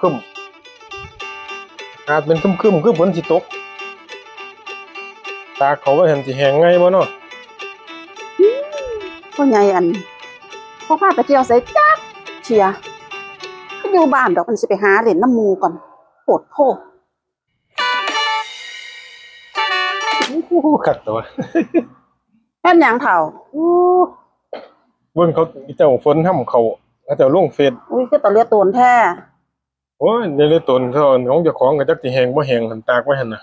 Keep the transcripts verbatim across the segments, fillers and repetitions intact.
คึมๆ อาจเป็นคึมๆ คือฝนสิตก ตากเขาไว้หั่นสิแห้งไงบ่เนาะ พ่อใหญ่อัน บ่พาไปเที่ยวไสจักเทื่อ อยู่บ้านดอก มันสิไปหาเล่นนำหมู่ก่อน โพดโพ โอ้โห คักตัว เฮ็ดหยังเฒ่า โอ้ เบิ่งเขาเจ้าฝนห้ำเขา เขาเจ้าลงเฟซ อุ้ย คือตาเหลือโตนแท้ โอ้ย ในเรื่องตนเขาของเจ้าของก็จักสิแห้งบ่แห้งหั่นตากไว้หั่นน่ะ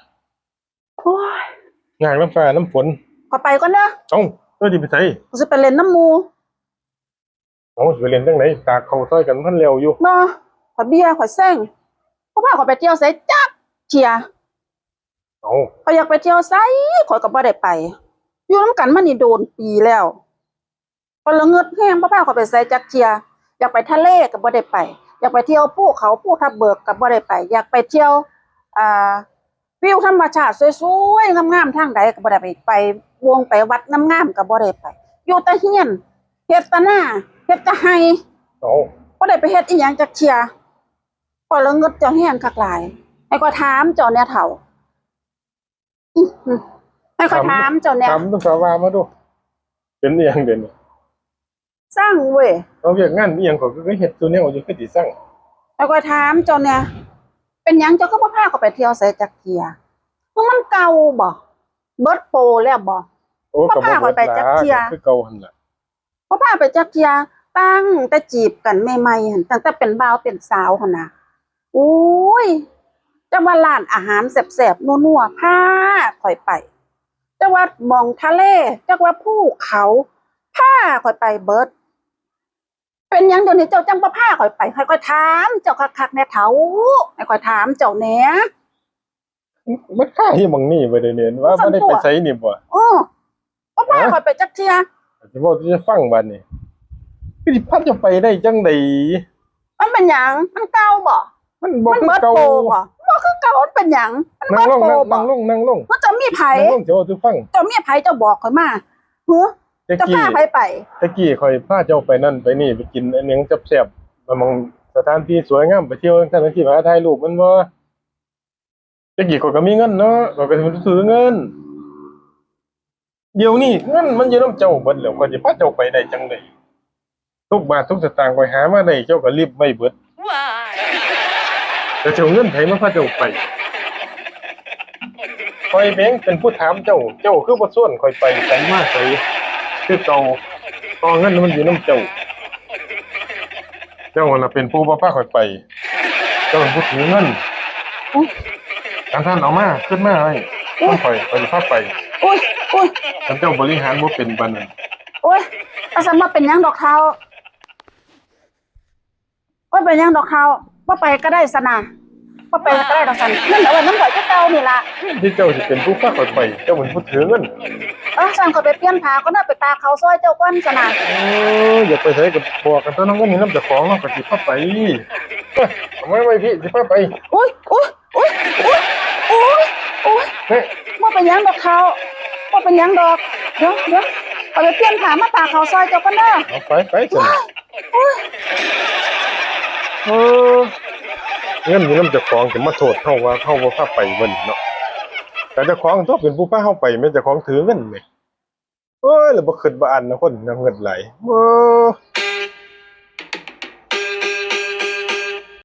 โอ้ย ยากนำฟ้าน้ำฝน ข้อยไปก่อนเด้อ เอ้า เจ้าสิไปไส ข้อยสิไปเล่นนำหมู่ เอ้า สิไปเล่นจั่งใด ตากเขาซอยกันพันแล้วอยู่ บ่ ข้อยเบื่อ ข้อยเซ็ง บ่พาข้อยไปเที่ยวไสจักเทื่อ เอ้า ข้อยอยากไปเที่ยวไส ข้อยก็บ่ได้ไป อยู่นำกันมานี่โดนปีแล้ว ข้อยละเงิดแฮง บ่พาข้อยไปไสจักเทื่อ อยากไปทะเลก็บ่ได้ไป อยากไปเที่ยวภูเขาภูทับเบิกก็บ่ได้ไป อยากไปเที่ยว อ่า วิวธรรมชาติสวยๆ งามๆ ทางใดก็บ่ได้ไป ไปวงไปวัดงามๆ ก็บ่ได้ไป อยู่แต่เฮือน เฮ็ดแต่นา เฮ็ดแต่ไร่ เอ้า บ่ได้ไปเฮ็ดอิหยังจักเทื่อ ข้อยละเงิดเจ้าแฮงคักหลาย ให้ข้อยถามเจ้าแหน่เฒ่า อื้อหือ ให้ข้อยถามเจ้าแหน่ ถาม ถามดู สาวามาดู เป็นอิหยังเดี๋ยวนี้ ซังเว้ย เอาเวียกงานอิหยังข้อยก็เฮ็ดซุแนวอยู่ คือสิซัง ให้ข้อยถามเจ้าแหน่ เป็นหยังเจ้าคือบ่พาข้อยไปเที่ยวไสจักเทื่อ คือมันเก่าบ่ เบิดโปรแล้วบ่ โอ้ บ่พาข้อยไปจักเทื่อ ก็บ่เบิดล่ะ คือเก่าหั่นล่ะ บ่พาไปจักเทื่อ ตั้งแต่จีบกันใหม่ๆ หั่น ตั้งแต่เป็นบ่าวเป็นสาวหั่นน่ะ โอ้ย จักว่าร้านอาหารแซ่บๆ นัวๆ พาข้อยไป จักว่าหม่องทะเล จักว่าภูเขา พาข้อยไปเบิด เป็นหยังเดี๋ยวนี้เจ้าจั่งบ่พาข้อยไป ให้ข้อยถามเจ้าคักๆ แหน่เฒ่า ให้ข้อยถามเจ้าแหน่ มันคาอยู่หม่องนี้บ่ได้เนี่ย ว่าบ่ได้ไปไสนี่บ่ เออ บ่พาข้อยไปจักเทื่อ สิเว้าสิฟังบัดนี้ คือสิพาเจ้าไปได้จั่งใด มันเป็นหยัง มันเก่าบ่ มันบ่ มัน คือ เบิด เก่า โปรบ่ บ่คือเก่า มันเป็นหยัง มัน นั่งลง เบิดโปรบ่ นั่งลง นั่งลง ว่าเจ้ามีไผ นั่งลง สิเว้าสู่ฟัง เจ้ามีไผ เจ้าบอกข้อยมา หือ แต่กี้ เจ้าพาไผไป แต่กี้ข้อยพาเจ้าไปนั่นไปนี่ ไปกินอันหยังแซ่บๆ หม่องสถานที่สวยงาม ไปเที่ยวจั่งซั้นจั่งซี้ ไปถ่ายรูปแม่นบ่ แต่กี้ข้อยก็มีเงินเนาะ ข้อยก็สิไปซื้อเงิน เดี๋ยวนี้เงินมันอยู่นำเจ้าเบิดแล้ว ข้อยสิพาเจ้าไปได้จั่งใด ทุกบาททุกสตางค์ข้อยหามาได้ เจ้าก็ริบไว้เบิด แล้วเจ้าเงินไผมาพาเจ้าไป ข้อยเองเป็นผู้ถามเจ้า เจ้าคือบ่ชวนข้อยไปไสมาไสคือเก่า เพราะเงินมันอยู่นำเจ้า เจ้าหั่นล่ะเป็นผู้บ่พาข้อยไป เจ้าเป็นผู้ถือเงิน อุ๊ย คันซั่นเอามา คืนมาให้ อุ๊ย ของข้อย ข้อยสิพาไป อุ๊ย อุ๊ย คันเจ้าบริหารบ่เป็นปานนั้น อุ๊ย อาซันว่าเป็นหยังดอกเฒ่า บ่เป็นหยังดอกเฒ่า บ่ไปก็ได้ซะนะ บ่ไปก็ได้ดอกซัน เงินเอาไว้นำข้อยคือเก่านี่ล่ะ ที่เจ้าสิเป็นผู้พาข้อยไป เจ้าเป็นผู้ถือเงิน เออ ซันข้อยไปเปลี่ยนผ้าก่อนนะ ไปตากข้าวซอยเจ้าก่อนซะนะ เออ อยากไปไสก็บอกกันตั๊วเนาะ เงินนี่นำเจ้าของเนาะ ก็สิพาไป เอ้ย เอาไว้ไว้พี่ สิพาไป อุ๊ย อุ๊ย อุ๊ย อุ๊ย อุ๊ย อุ๊ย เฮ้ย บ่เป็นหยังดอกเฒ่า บ่เป็นหยังดอก เดี๋ยว เดี๋ยว ข้อยไปเปลี่ยนผ้ามาตากข้าวซอยเจ้าก่อนเด้อ เอาไป ไปสิ เออ เงินอยู่นำเจ้าของสิมาโทษเฮาว่าเฮาบ่พาไปเบิ่นเนาะ แต่เจ้าของตัวเป็นผู้พาเฮาไปแม่น เจ้าของถือเงินแหม โอ้ย แล้วบ่คิดบ่อ่านนะคนนะ เงินหลาย โอ้